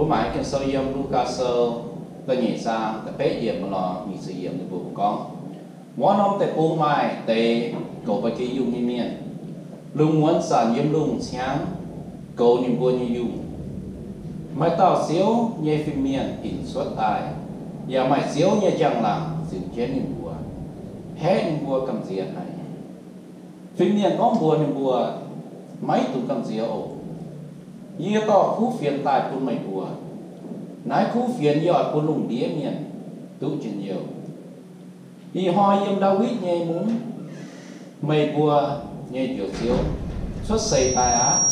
Mbuo maaiz Ging-Sou yiem Lugaa Sou da'nyeic zaang da'betv yiemc lorz nyic ziepc yiemc ninh mbuo gorngv, wuov norm deic-bung maaih deix goux ba'gi yungh nyei mienh, lungh muonz zanc yiem lungh ciangv goux ninh mbuo nyei yungh. Maaih dauh Ziouv nyei fin-mienh hinc cuotv daaih, yaac maaih Ziouv nyei njang-laangc ziux jienv ninh mbuo, haeqv ninh mbuo gamh nziex haic. Fin-mienh gorngv mbuox ninh mbuo, Maiv dungx gamh nziex oc. Yie dorh kuv fienx daaih bun meih mbuo. Naaiv kuv fienx yie oix bun lungh ndiev mienh duqv njien-youh. Ih hnoi yiem Ndaawitv nyei mungv, meih mbuo nyei Njoux Ziouv cuotv seix daaih aqv,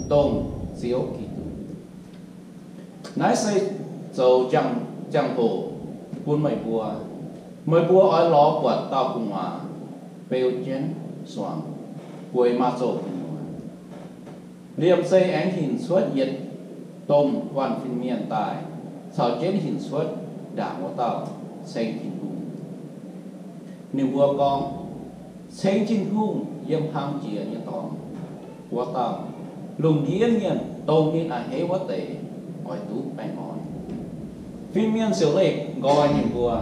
dongh Ziouv Giduc. Naaiv se zoux ziangh hoc bun meih mbuo. Meih mbuo oix lorz buatc dauh gu'nguaaz beu jienv suangx bueix maaz-zoh gu'nyuoz. Liemh zeih aengx hinc cuotv yietc domh guanh fin-mienh daaih, caux jienv hinc cuotv ndaangc wuov dauh ceng Tin-Hungh. Ninh mbuo gorngv, Ceng Tin-Hungh yiem hlang jiex nyei dorngx wuov dauh. Lungh ndiev mienh dongh ninh a'hneiv wuov deix oix duqv baengh orn. Fin-mienh ziouc leih nqoi ninh mbuo,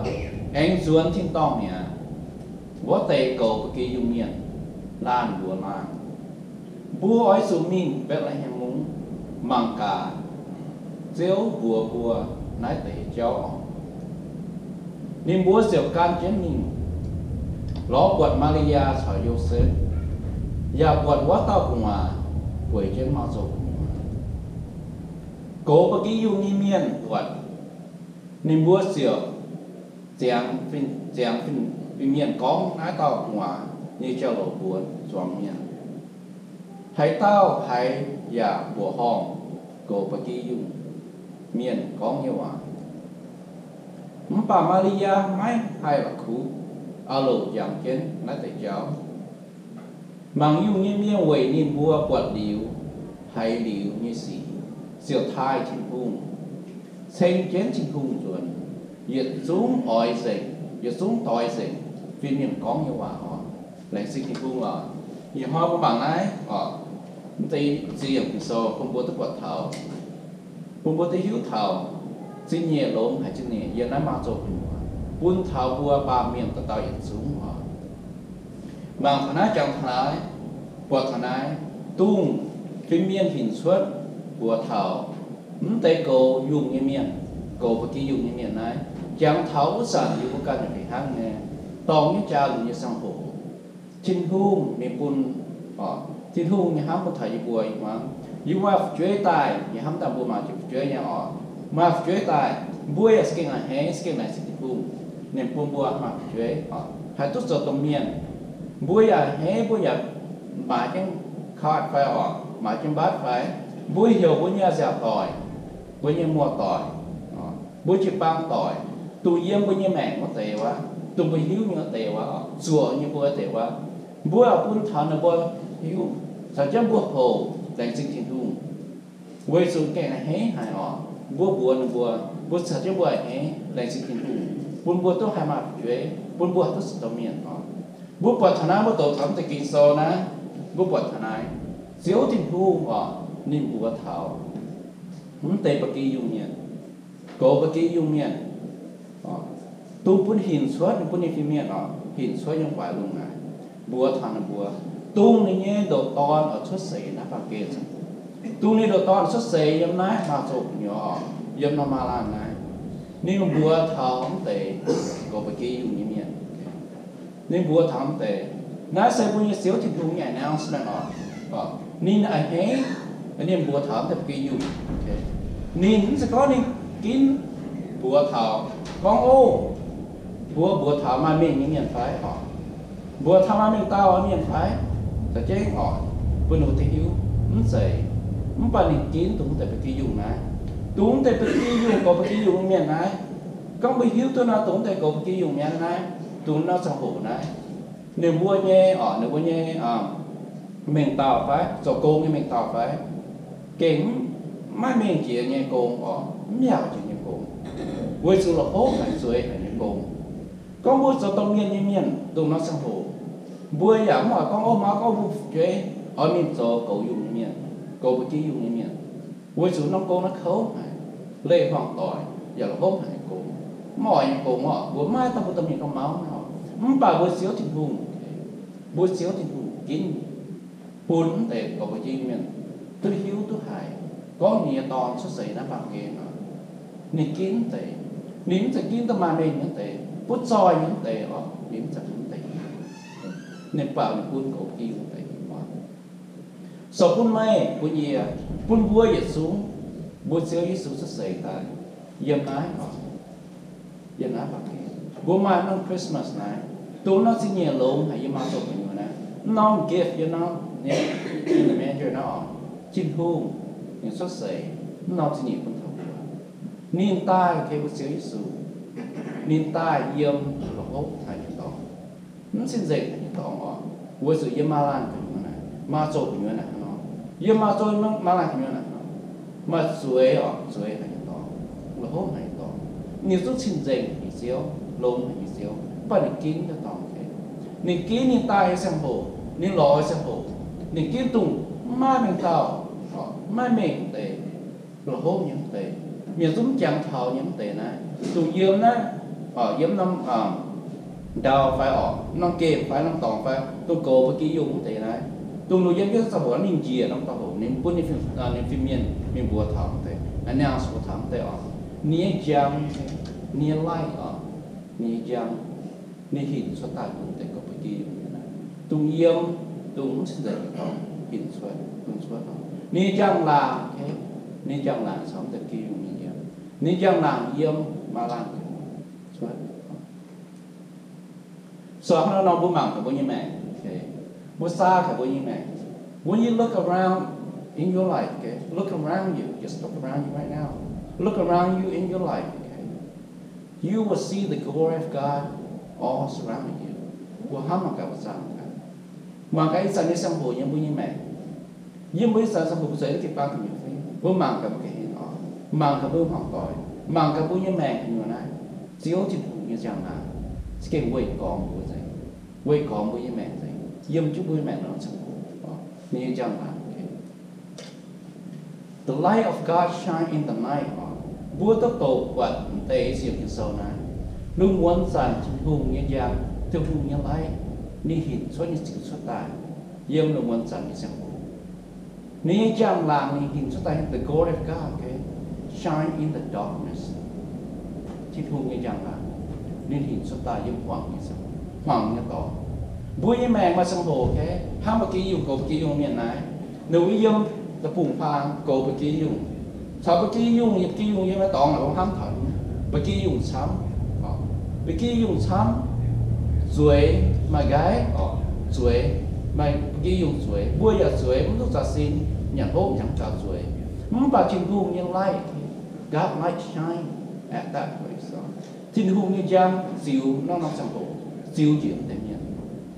aengx nzuonx tin-dorngh mi'aqv. Wuov deix goux ba'gi yungh mienh laanh mbuox laanh, Mbuo oix zuqc mingh Mbetc^le^hem Mungv mangc gaax Ziouv mbuox mbuo naaiv deix jauv oc. Ninh mbuo ziouc gan jienv mingh, lorz buatc Maa^li^yaa caux Yosepv, yaac buatc wuov dauh gu'nguaaz bueix jienv maaz-zoh gu'nyuoz. Goux ba'gi yungh nyei mienh buatc, ninh mbuo ziouc ziangx fin-mienh gorngv naaiv dauh gu'nguaaz nyei jauv-louc mbuox zuangx mienh. Haaix dauh haiz yaac mbuoqc horngh goux ba'gi yungh mienh gorngv nyei waac. Mv baac Maa^li^yaa maiv haih la'kuqv, aah loc jangx jienv naaiv deix jauv. Mangc yungh nyei mienh weic ninh mbuo buatc liuz, haiz liuz nyei sic, ziouc taaih Tin-Hungh, ceng jienv Tin-Hungh nzuonx. Yietc zungv oix nzengc, yietc zungv doix nzengc fin-mienh gorngv nyei waac oc. Laengz zingh Tin-Hungh oc. Ih hnoi mbuo mangc naaiv oc, mv deix ziex yiemc Ging-Sou bun mbuo duqv buatc taux, bun mbuo duqv hiuv taux zingh nyeic longx haic zingh nyeic yiem naaiv maaz-zoh gu'nyuoz, bun taux mbuo baamh mienh dauh dauh yietc zungv oc. Mangc taux naaiv, jangx taux naaiv, buatc taux naaiv, dongh fin-mienh hinc cuotv mbuox taux mv deix goux yungh nyei mienh, goux ba'gi yungh nyei mienh naaiv, jangx taux wuov zanc yie mbuo ganh yaac fih hnangv nyei, dorngx nyei jaax-lunx nyei ziangh hoc, Tin-Hungh ninh bun, Tin-Hungh nyei hnamv bun taux yie mbuo ih hmuangx. Yie mbuo maaih fu'jueiv daaih, yie hnamv daaih mbuo maaih fu'jueiv nyei oc. Maaih fu'jueiv daaih, mbuo yaac za'gengh a'hneiv, za'gengh laengz zingh Tin-Hungh, ninh bun mbuo maaih fu'jueiv, haih duqv zoux domh mienh. Mbuo yaac a'hneiv, mbuo yaac maaiz jienv kaatv fai oc, maaiz jienv mbatv fai, mbuo heuc mbuo nyei nziaauc doic, mbuo nyei muoz-doic, mbuo jiu-baang doic, dongh yiem mbuo nyei maengc wuov deix wuov, dongh mbuo hiuv nyei wuov deix wuov, zuoqc nyei mbuo wuov deix wuov, mbuo bun taux ninh mbuo hiuv, caux jienv mbuo houc laengz zingh Tin-Hungh, weic zuqc gengh a'hneiv haic oc. Mbuo mbuox ninh mbuo, mbuo caux jienv mbuo a'hneiv laengz zingh Tin-Hungh, bun mbuo duqv haih maaih fu'jueiv, bun mbuo haih duqv zoux domh mienh oc. Mbuo buatc taux naaiv, mbuo doqc taux mv deix Ging-Sou naaiv, mbuo buatc taux naaiv, Ziouv Tin-Hungh oc, ninh mbuox taux mv deix ba'gi yungh mienh, goux ba'gi yungh mienh, dongh bun hinc cuotv, ninh bun ninh fin-mienh oc, hinc cuotv yiem guaax lungh naaic, mbuox taux ninh mbuo, dongh ninh nyei ndoqc Dorn oix cuotv seix naaiv baamh gen, dongh ninh ndoqc Dorn oix cuotv seix yiem naaiv maaz-zoh gu'nyuoz oc, yiem norm maaz-laanh naaiv, ninh mbuox taux mv deix goux ba'gi yungh nyei mienh. Ninh mbuox taux mv deix, naaiv se mbuo nyei Ziouv Tin-Hungh nyei announcement oc. Ninh a'hneiv, ninh mbuox taux mv deix ba'gi yungh. Ninh mv zeiz gorngv ninh ginv mbuox taux gorngv, Ov, mbuo mbuox taux maaih mengh nyei mienh fai oc, mbuox taux maaih mengh dauh mienh fai, za'gengh oc, bun ninh mbuo duqv hiuv, mv zeiz. Mv baac ninh ginv dongh mv deix ba'gi yungh naaiv, dongh mv deix ba'gi yungh, goux ba'gi yungh nyei mienh naaiv. Gorngv mbuo hiuv duqv nor, dongh mv deix goux ba'gi yungh mienh naaiv, dongh nor ziangh hoc naaiv, ninh mbuo nyei oc, ninh mbuo nyei mengh dauh fai, zoux gong nyei mengh dauh fai, gengh maiv mengh jiex nyei gong oc, mv yaauc jiex nyei gong, weic zuqc la'hopv haic, zueiz haic nyei gong. Gorngv mbuo zoux domh mienh nyei mienh dongh nor ziangh hoc, mbuo yaac mv oix gorngv, Ov, maiv gorngv mbuo fu'jueiv oix mingh zoux goux yungh nyei mienh, goux ba'gi yungh nyei mienh. Weic zuqc norm gong naaiv kouv haic, leih hmuangx doic yaac la'hopv haic nyei gong. Mv oix nyei gong oc, mbuo maiv daaih mbuo dorh mingh gauh mauv nor. Mv baac mbuo Ziouv Tin-Hungh, mbuo Ziouv Tin-Hungh ginv bun mv deix gorngv mbuo Iu-Mienh duqv hiuv duqv haiz gorngv ninh nyei Dorn cuotv seix naaiv baamh gen oc, ninh ginv mv deix. Ninh mv zeiz ginv da'maaih mengh nyei mv deix, butv zoih nyei mv deix oc, ninh mv zeiz ginv mv deix. Ninh baac ninh gunv gorngv mbuo Iu-Mienh mv deix oc. So bun meih, bun yie, bun mbuo yietc zungv, mbuo Ziouv Yesu cuotv seix daaih yiem naaiv oc, yiem naaiv baamh gen. Mbuo maaih norm Christmas naaiv, dongh norm zingh nyeic longx haic yiem maaz-zoh gu'nyuoz naaiv. Mv norm gift yiem norm, in the manger naaiv oc, Tin-Hungh ninh cuotv seix, mv norm zingh nyeic bun taux mbuo. Ninh daaih, okay, mbuo Ziouv Yesu, ninh daaih yiem la'hopv haic nyei dorngx, mv cing-nzengc haic nyei dorngx oc, weic zuqc yiem maaz-laanh gu'nyuoz naaic, maaz-zoh gu'nyuoz naaic hnangv nor, yiem maaz-zoh, maaz-laanh gu'nyuoz naaic hnangv, maaih zueiz oc, zueiz haic nyei dorngx, la'hopv haic nyei dorngx. Ninh zungv cing-nzengc nyei Ziouv, longx haic nyei Ziouv, mv baac ninh ginv nyei dorngx, ninh ginv ninh daaih nyei ziangh hoc, ninh lorz nyei ziangh hoc, ninh ginv dongh mv maaih mengh dauh, mv maaih mengh deix, la'hopv nyei mv deix, mienh zungv mv jangx taux nyei mv deix naaiv, dongh yiem naaiv, yiem norm ndau fai oc, norm gemh fai norm dorngx fai, dongh goux ba'gi yungh mv deix naaiv, dongh ninh yiem jienv ziangh hoc ninh njiec norm ziangh hoc ninh bun ninh fin-mienh mingh mbuox taux mv deix, announce mbuox taux mv deix oc, ninh nyei njang, ninh nyei light oc, ninh nyei njang, ninh hinc cuotv daaih bun deix goux ba'gi yungh mienh naaiv, dongh yiem, dongh mv cing-nzengc nyei dorngx hinc cuotv, bun cuotv oc. Ninh nyei njang-laangc, okay, ninh nyei njang-laangc caux mv deix ba'gi yungh mienh yiem. Ninh njang-laangc yiem maaz-laanh cuotv. So hnangv nor mbuo mangc gaax mbuo nyei maengc, okay, mbuo saa gaax mbuo nyei maengc. When you look around in your life, okay, look around you, just look around you right now. Look around you in your life, okay. You will see the glory of God all surrounding you. Mbuo hnamv mangc gaax mbuo zaangc gaax. Mangc gaax ih zanc nyei ziangh hoc yiem mbuo nyei maengc. Yiem mbuo ih zanc ziangh hoc mbuo zueiz jiu-baang gu'nyuoz fai? Mbuo mangc gaax mbuo ga'hlen oc. Mangc gaax mbuo hmuangx doic. Mangc gaax mbuo nyei maengc gu'nyuoz naaiv. Ziouv Tin-Hungh nyei njang-laangc za'gengh weih gormx mbuo nzengc. Weih gormx mbuo nyei maengc nzengc. Yiem jienv mbuo nyei maengc nor ziangh hoc, ninh nyei njang-laangc, okay. The light of God shine in the night oc. Mbuo duqv doqc buatc m'deix ziepc nyei sou naaiv. Lungh muonz zanc Tin-Hungh nyei njang, Tin-Hungh nyei light, ninh hinc cuotv nyei ziux cuotv daaih yiem lungh muonz zanc nyei ziangh hoc. Ninh nyei njang-laangc ninh hinc cuotv daaih, the glory of God, okay, shine in the darkness. Tin-Hungh nyei njang-laangc ninh hinc cuotv daaih yiem hmuangx nyei ziangh hoc, hmuangx nyei dorngx. Mbuo nyei maengc maaih ziangh hoc, okay, hnamv ba'gi yungh, goux ba'gi yungh mienh naaiv, ninh mbuo yiem deic-bung-huaang goux ba'gi yungh, caux ba'gi yungh, yietc ba'gi yungh yiem nyei dorngx naaic, mbuo hnamv taux ba'gi yungh camv, ba'gi yungh camv, zueiz maaih nqaiv oc, zueiz maaih ba'gi yungh zueiz, mbuo yaac zueiz, mv duqv zaux sin, nyanc hopv nyanc gaux zueiz. Mv baac Tin-Hungh nyei light, God light shine at that place. Tin-Hungh nyei njang ziux norm-norm ziangh hoc, ziux njiec mv deix mienh.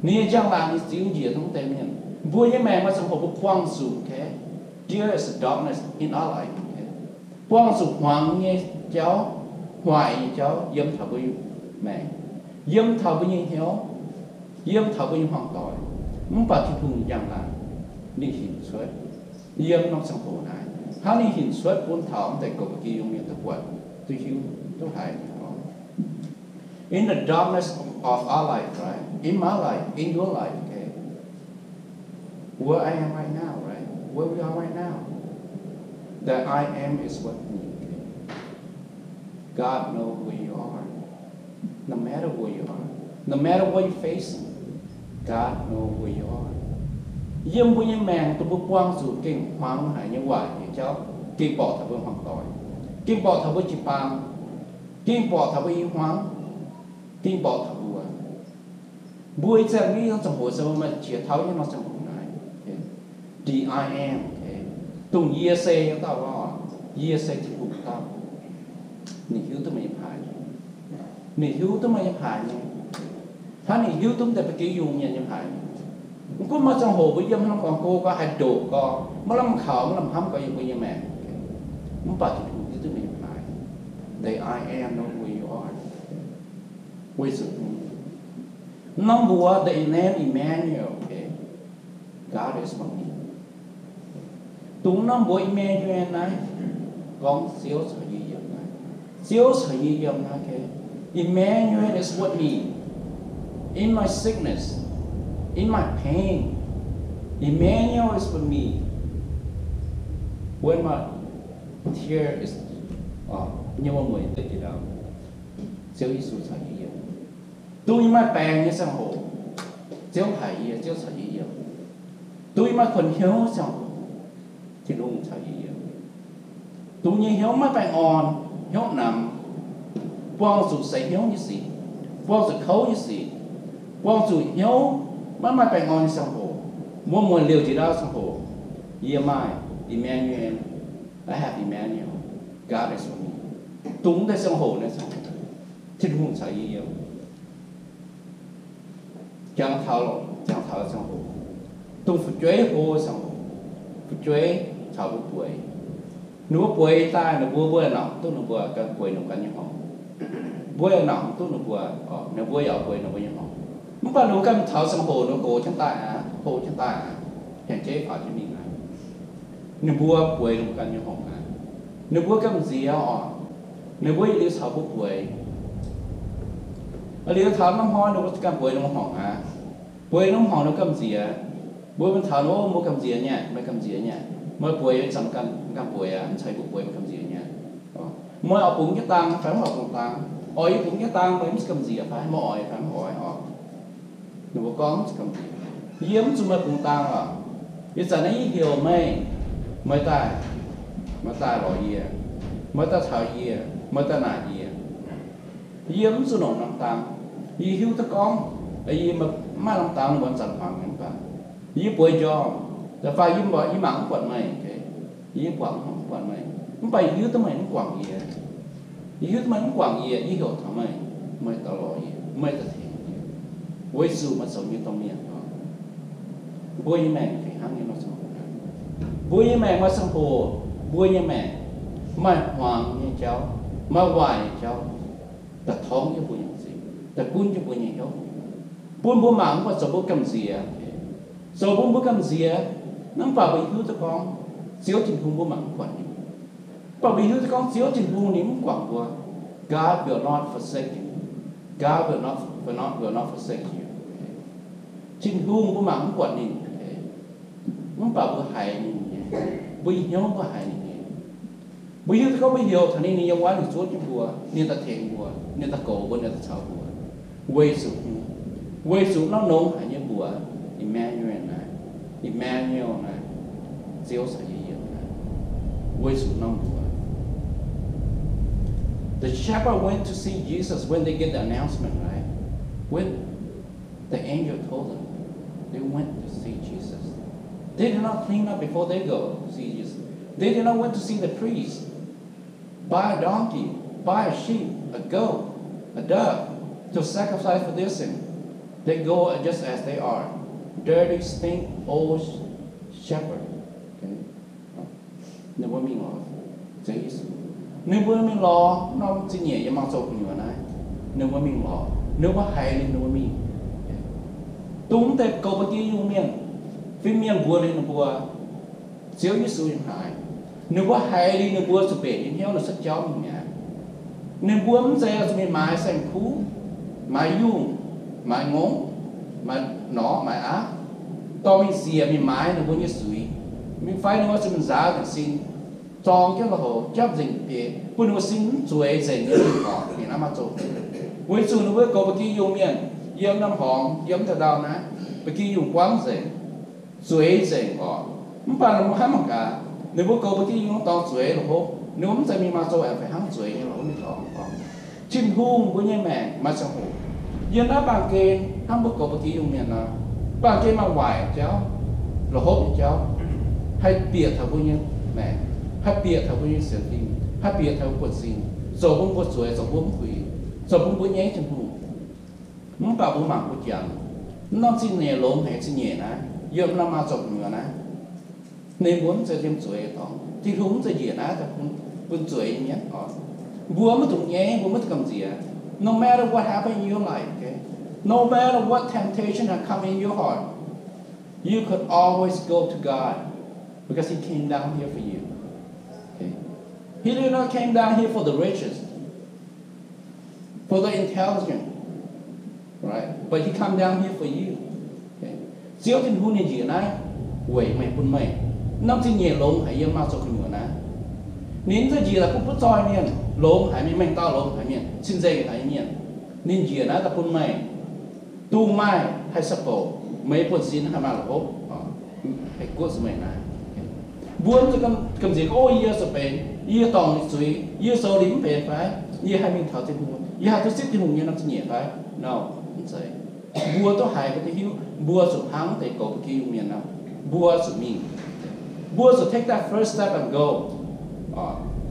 Ninh nyei njang-laangc ninh ziux njiec mv deix mienh. Mbuo nyei maengc maaih ziangh hoc mbuo buangh zuqc, okay? There is a darkness in our life, okay? Buangh zuqc hmuangx nyei jauv, hoic nyei jauv yiem taux mbuo nyei maengc, yiem taux mbuo nyei hnyouv, yiem taux mbuo nyei hmuangx doic. Mv baac Tin-Hungh nyei njang-laangc ninh hinc cuotv yiem norm ziangh hoc naaiv, hnangv ninh hinc cuotv bun taux mv deix goux ba'gi yungh mienh duqv buatc, duqv hiuv, duqv haiz. In the darkness of our life, right? In my life, in your life, okay? Where I am right now, right? Where we are right now. That I am is what we need, okay? God know where you are. No matter where you are, no matter what you facing, God know where you are. Yiem mbuo nyei maengc dongh mbuo buangh zuqc gengh hmuangx haic nyei waaic nyei jauv, gengh borqc taux mbuo hmuangx doic, gengh borqc taux mbuo jiu-baang, gengh borqc taux mbuo i hmuangx, gengh borqc taux mbuo. Mbuo ih zanc nyei ziangh hoc se mbuo maaih qiex tauv nyei nor ziangh hoc naaiv. The I am, dongh yie se nyei dauh lorqc. Yie se Tin-Hungh dauh. Ninh hiuv duqv meih nyei haaix nyungc. Ninh hiuv duqv meih nyei haaix nyungc. Hnangv ninh hiuv duqv mv deix ba'gi yungh mienh nyei haaix nyungc. Mv gunv maaih ziangh hoc mbuo yiem norm gorngv go gorngv haih ndoqc gorngv, maiv lamh kaux, maiv lamh hnamv gorngv yiem mbuo nyei maengc. Mv baac Tin-Hungh hiuv duqv meih nyei haaix. The I am know who you are. Weic zuqc norm mbuox the name Emmanuel, okay? God is with me. Dongh norm mbuox Emmanuel naaiv, gorngv Ziouv caux yie yiem naaiv. Ziouv caux yie yiem naaiv, okay? Emmanuel is with me in my sickness, in my pain. Emmanuel is with me when my tear is, uh, nyei wuom-mueic ndeic jiex ndau. Ziouv Yesu caux yie yiem. Dongh yie maaih baengc nyei ziangh hoc, Ziouv haiz yie, Ziouv caux yie yiem. Dongh yie maaih kuonx hnyouv ziangh hoc, Tin-Hungh caux yie yiem. Dongh nyei hnyouv maiv baengh orn, hnyouv namx, buangh zuqc seix hnyouv nyei sic, buangh zuqc kouv nyei sic, buangh zuqc hnyouv maiv maaih baengh orn nyei ziangh hoc, wuom-mueic liouc jiex ndau ziangh hoc, yie maaih Emmanuel. I have Emmanuel. God is with me. Dongh deix ziangh hoc naaiv, Tin-Hungh caux yie yiem. Jangx taux, jangx taux ziangh hoc, dongh fu'jueiv hlo ziangh hoc, fu'jueiv caux mbuo bueix. Ninh mbuo bueix daaih, ninh mbuo, mbuo yaac nangc duqv ninh mbuo ganh bueix ninh mbuo ganh nyei horngc. Mbuo yaac nangc duqv ninh mbuo, ninh mbuo yaac bueix ninh mbuo nyei horngc. Mv baac ninh mbuo ganh taux ziangh hoc ninh mbuo gox jienv daaih aqv, hlo jienv daaih aqv, hengx jeiv faaux jienv mingh aqv. Ninh mbuo bueix ninh mbuo ganh nyei horngc aqv. Ninh mbuo gamh nziex oc. Ninh mbuo yietc liuz caux mbuo bueix. Liuz taux norm hnoi ninh mbuo ganh bueix ninh mbuo horngc aqv. Bueix norm horngc ninh mbuo gamh nziex. Mbuo mingh taux ninh mbuo, mbuo gamh nziex nyei, meih gamh nziex nyei. Meih bueix zanc ganh, ganh bueix aqv, mv zeiz mbuo bueix meih gamh nziex nyei. Meih oix bungx jienv dang fai mv oix bungx dang? Oix yie bungx jienv dang, meih mv gamh nziex fai? Meih oix fai mv oix oc? Ninh mbuo gorngv mv gamh nziex. Yie mv zuqc meih bungx dang oc. Ih zanc naaiv yie heuc meih, meih daaih, meih daaih lorz yie, meih daaih caux yie, meih daaih naaic yie. Yie mv zuqc longc norm dang. Yie hiuv duqv gorngv yie mv maaih norm dang, mbuo zanc hmuangx nyei mv baac yie bueix njormh, da'faanh yie mv, yie mangc mv buatc meih, yie buatc mv buatc meih, mv baac yie hiuv duqv meih mv guangc yie. Yie hiuv duqv meih mv guangc yie, yie heuc taux meih, meih daaih lorz yie, meih daaih tengx yie, weic zuqc meih zoux yie nyei domh mienh. Mbuo nyei maengc fih hnangv nyei nor, mbuo nyei maengc maaih ziangh hoc, mbuo nyei maengc maaih hmuangx nyei jauv, maaih waaic nyei jauv, daaih torngv yie mbuo nyei m'zing, daaih gunv yie mbuo nyei hnyouv, bun mbuo mangc mv buatc, zoux mbuo gamh nziex, zoux bun mbuo gamh nziex. Mv baac mbuo hiuv duqv gorngv Ziouv Tin-Hungh mbuo mangc mv buatc ninh. Mv baac mbuo hiuv duqv gorngv Ziouv Tin-Hungh ninh mv guangc mbuo. God will not forsake you. God will not, will not, will not forsake you. Tin-Hungh mbuo mangc mv buatc ninh, mv baac mbuo haiz ninh nyei, mbuo nyei hnyouv mbuo haiz ninh nyei. Mbuo hiuv duqv gorngv mbuo heuc taux ninh, ninh yiem wuov, ninh zuov jienv mbuo, ninh daaih tengx mbuo, ninh daaih goux mbuo, ninh daaih caux mbuo. Weic zuqc, weic zuqc norm longx haic nyei mbuox, Emmanuel naaiv, Emmanuel naaiv, Ziouv caux yie yiem naaiv, weic zuqc norm mbuox. The shepherd went to see Jesus when they get the announcement, right? When the angel told them, they went to see Jesus. They did not clean up before they go to see Jesus. They did not went to see the priest, buy a donkey, buy a sheep, a goat, a dove to sacrifice for their sin. They go just as they are. Dirty, stink, old shepherd. Okay? Ninh mbuo mingh lorz Ziouv Yesu. Ninh mbuo mingh lorz norm zingh nyeic yiem maaz-zoh gu'nyuoz naaiv. Ninh mbuo mingh lorz, ninh mbuo haiz ninh, ninh mbuo mingh. Dongh deix goux ba'gi yungh mienh, fin-mienh mbuox liuz ninh mbuo, Ziouv Yesu yiem haaix. Ninh mbuo haiz liuz ninh mbuo zuqc mbenc nyei hnyouv, ninh cuotv jauv mingh mi'aqv. Ninh mbuo mv zeiz zuqc mingh maaiz saeng-kuv, maaiz yungh, maaiz ngongh, maaiz norqc, maaiz aapv, dorh mingh siec, mingh maaiz ninh mbuo nyei zuiz. Mingh fai ninh mbuo zuqc mingh nzaaux nzengc sin, zorng jienv lui-houx, japv nzengc bieiv, bun ninh mbuo sin mv zueiz nzengc nyei mingh oc, mingh naaiv maaz-zoh. Weic zuqc ninh mbuo goux ba'gi yungh mienh yiem norm horngz, yiem da'ndau naaiv, ba'gi yungh buangv nzengc, zueiz nzengc oc. Mv baac ninh mbuo hnamv mangc gaax, ninh mbuo goux ba'gi yungh dorngx zueiz lui-houx, ninh mbuo mv zeiz mingh maaz-zoh aengx fih hnangv zueiz nyei lui-houx mingh dorngx oc. Tin-Hungh mbuo nyei maengc maaih ziangh hoc, yiem naaiv baamh gen hnangv mbuo goux ba'gi yungh mienh nor, baamh gen maaih waaic jauv, lui-houx nyei jauv, haih bieqc taux mbuo nyei maengc, haih bieqc taux mbuo nyei sienx fim, haih bieqc taux mbuo buonv-sin, zoux bun mbuo zueiz, zoux bun mbuo mv puix, zoux bun mbuo nyaiv Tin-Hungh. Mv baac mbuo mangc mbuo jangx, norm zingh nyeic longx haic, zingh nyeic naaiv, yiem norm maaz-zoh gu'nyuoz naaiv, ninh mbuo mv zeiz liemh zueiz dorngx. Tin-Hungh mv zeiz njiec naaiv daaih bun zueiz nyei mienh oc. Mbuo maiv dungx nyaiv, mbuo maiv dungx gamh nziex. No matter what happen in your life, okay? No matter what temptation have come in your heart, you could always go to God because He came down here for you. Okay? He did not came down here for the righteous, for the intelligent, right? But he come down here for you. Okay. Ziouv Tin-Hungh ninh njiec naaiv weic meih, bun meih norm zingh nyeic longx haic yiem maaz zoux gu'nyuoz naaiv. Ninh mv zeiz njiec daaih bun butv zoih mienh, longx haic mienh, mengh dauh longx haic mienh, cing-nzengc haic mienh. Ninh njiec naaiv daaih bun meih, dongh maaih haih sa'bouc, meih buonv-sin haih maaih la'hopv, haih guoqv zuqc meih naaiv. Mbuo mv zuqc gamh nziex gorngv, o, yie zuqc benx, yie dorngc zuiz, yie zoux liuz mv benx fai, yie haih mingh taux Tin-Hungh, yie haih duqv zipv Tin-Hungh nyei norm zingh nyeic fai? No, mv zeiz. Mbuo duqv haiz mbuo duqv hiuv, mbuo zuqc hnangv deix goux ba'gi yungh mienh nor, mbuo zuqc mingh. Mbuo zuqc take that first step and go.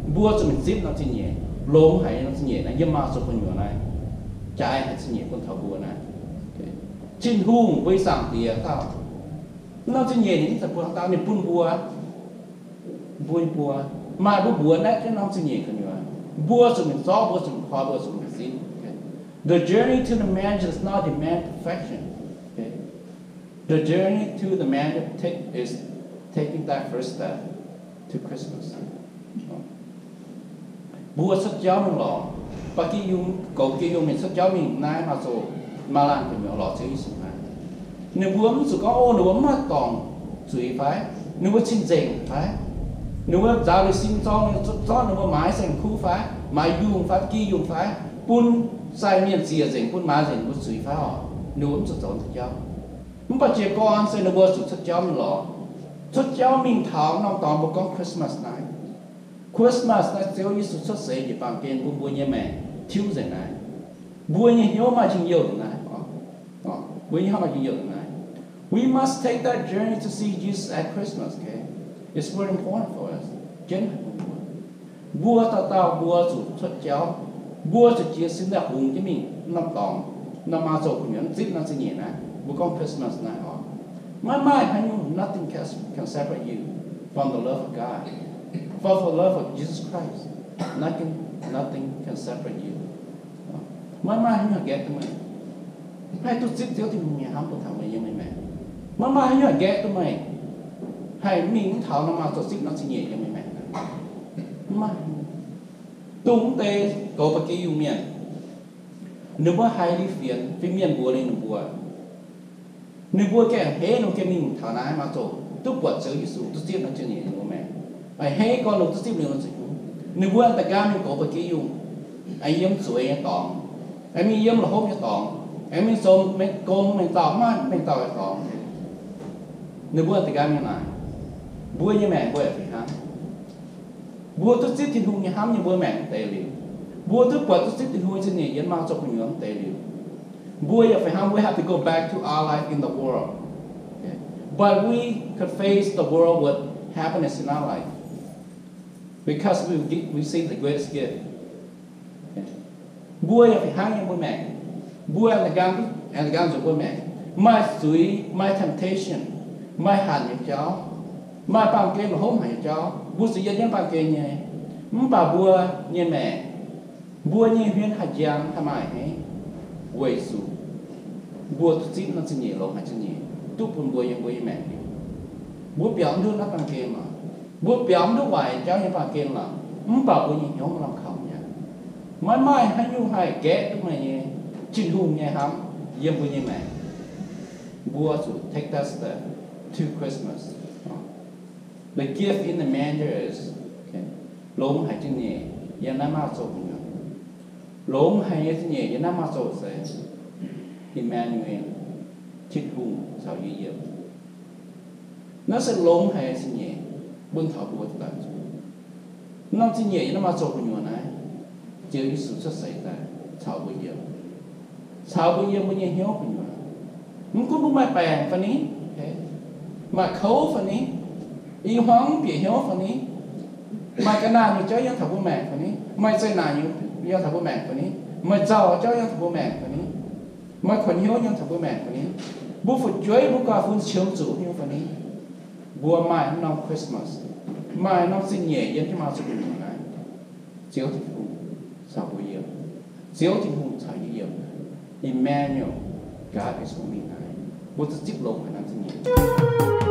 Mbuo zuqc mingh zipv norm zingh nyeic, longx haic nyei norm zingh nyeic naaiv yiem maaz zoux gu'nyuoz naaiv, jaaix haic zingh nyeic bun taux mbuo naaiv. Tin-Hungh, mbuo nyei Zaangc Diex dauh, norm zingh nyeic ninh mv zeiz bun haaix dauh, ninh bun mbuo, mbuo nyei buo. Maaih mbuo mbuox naaiv jienv norm zingh nyeic gu'nyuoz, mbuo zuqc mingh zorqv, mbuo zuqc mingh koi, mbuo zuqc mingh zipv. The journey to the mansion does not demand perfection. The journey to the mansion take, is taking that first step to Christmas. Mbuo cuotv jauv mingh lorz, ba'gi yungh, goux ba'gi yungh mienh cuotv jauv mingh naaiv maaz zoux, maaih laanh gu'nyuoz lorz Ziouv Yesu naaiv. Ninh mbuo mv zuqc gorngv, o, ninh mbuo mv maaih dorngc zuiz fai, ninh mbuo cing-nzengc fai, ninh mbuo nzaaux liuz sin zorng, zorqv ninh mbuo maaiz saeng-kuv fai, maaiz yungh fai, ba'gi yungh fai, bun sai mienh ziec nzengc, bun maaiz nzengc ninh mbuo zuiz fai oc. Ninh mbuo mv zuqc zoux naaiv jauv. Mv baac jiez gorn se ninh mbuo zuqc cuotv jauv mingh lorz, cuotv jauv mingh taux norm dorngx mbuo gorngv Christmas naaiv. Christmas naaiv Ziouv Yesu cuotv seix njiec baamh gen bun mbuo nyei maengc tiuv nzengc naaiv. Mbuo nyei hnyouv maaih njien-youh nzengc naaiv. Mbuo nyei hnyouv maaih njien-youh nzengc naaiv. We must take that journey to see Jesus at Christmas, okay? It's very important for us. Jienv haic bun mbuo. Mbuo dauh dauh mbuo zuqc cuotv jauv. Mbuo zuqc jiez sin daaih hungx jienv mingh norm dorngx, norm maaz zoux gu'nyuoz, zipv norm zingh nyeic naaiv, mbuo gorngv Christmas naaiv oc. Maiv maaih haaix nyungc, nothing can, can separate you from the love of God, from the love of Jesus Christ. Nothing, nothing can separate you. Maiv maaih haaix nyungc haih gaeqv duqv meih haih duqv zipv Ziouv Tin-Hungh nyei hnamv bun taux meih yiem meih maengc. Maiv maaih haaix nyungc haih gaeqv duqv meih haih mingh mv taux norm maaz zoux zipv norm zingh nyeic yiem meih maengc. Maiv maaih. Dongh mv deix goux ba'gi yungh mienh, ninh mbuo haiz liuz fienx, fin-mienh mbuox liuz ninh mbuo, ninh mbuo gengh henv ninh mbuo gengh mingh taux naaiv maaz zoux, duqv buatc Ziouv Yesu, duqv zipv norm zingh nyeic ninh mbuo maengc. A'hneiv gorn ninh duqv zipv liuz nor zuqc, ninh mbuo da'nqaang mingh goux ba'gi yungh, aengx yiem zueiz nyei dorngx, aengx mingh yiem la'hopv nyei dorngx, aengx mingh zoux mengh gong mengh dauh maiv mengh dauh nyei dorngx. Ninh mbuo da'nqaang mingh naaic, mbuo nyei maengc mbuo yaac fih hnangv. Mbuo duqv zipv Tin-Hungh nyei hnamv yiem mbuo maengc mv deix liuz, mbuo duqv buatc duqv zipv Tin-Hungh nyei zingh nyeic yiem maaz zoux gu'nyuoz mv deix liuz, mbuo yaac fih hnangv, we have to go back to our life in the world. Okay? But we could face the world with happiness in our life because we, gi- we receive the greatest gift. Okay? Mbuo yaac fih hnangv nyei, mbuo maengc, mbuo aengx da'nqaang, aengx da'nqaang nzuonx mbuo maengc, maaih zuiz, maaih temptation, maaih hanc nyei jauv, maaih baamh gen la'hopv haic nyei jauv, mbuo zuqc yiem jienv baamh gen nyei. Mv baac mbuo nyei maengc, mbuo nyei hmien haih njang haih maaih a'hneiv, weic zuqc mbuo duqv zipv norm zingh nyeic longx haic zingh nyeic duqv bun mbuo yiem mbuo nyei maengc liuz. Mbuo biaux mv ndutv naaiv baamh gen lorqc. Mbuo biaux mv ndutv waaic jauv nyei baamh gen lorqc. Mv baac mbuo nyei hnyouv maiv lamh kaux mi'aqv. Maiv maaih haaix nyungc haih gaeqv duqv meih nyei Tin-Hungh nyei hnamv yiem mbuo nyei maengc. Mbuo zuqc take that step to Christmas. The gift in the manger is, okay, longx haic zingh nyeic yiem naaiv maaz zoux gu'nyuoz. Longx haic nyei zingh nyeic yiem naaiv maaz zoux se Immanuel, Tin-Hungh caux yie yiem. Naaiv se longx haic nyei zingh nyeic bun taux mbuo daaih. Norm zingh nyeic yiem naaiv maaz zoux gu'nyuoz naaiv, Ziouv Yesu cuotv seix daaih caux mbuo yiem, caux mbuo yiem mbuo nyei hnyouv gu'nyuoz. Mv gunv mbuo maaih baengc fai ni, maaih kouv fai ni, i hmuangv bieqc hnyouv fai ni, maaih ga'naanh nyei jauv yiem taux mbuo maengc fai ni, maaih zeqc naanc nyei yiem taux mbuo maengc fai ni, maaih nzauh jauv yiem taux mbuo maengc fai ni, maaih kuonx hnyouv yiem taux mbuo maengc fai ni, mbuo fu'jueiv mbuo guangc fun qiemx zuqc hnyouv fai ni, mbuo maaih norm Christmas, maaih norm zingh nyeic yiem jienv maaz zoux gu'nyuoz naaiv. Ziouv Tin-Hungh caux mbuo yiem. Ziouv Tin-Hungh caux yie yiem. Immanuel, God is with me naaiv. Mbuo duqv zipv longx haic norm zingh nyeic.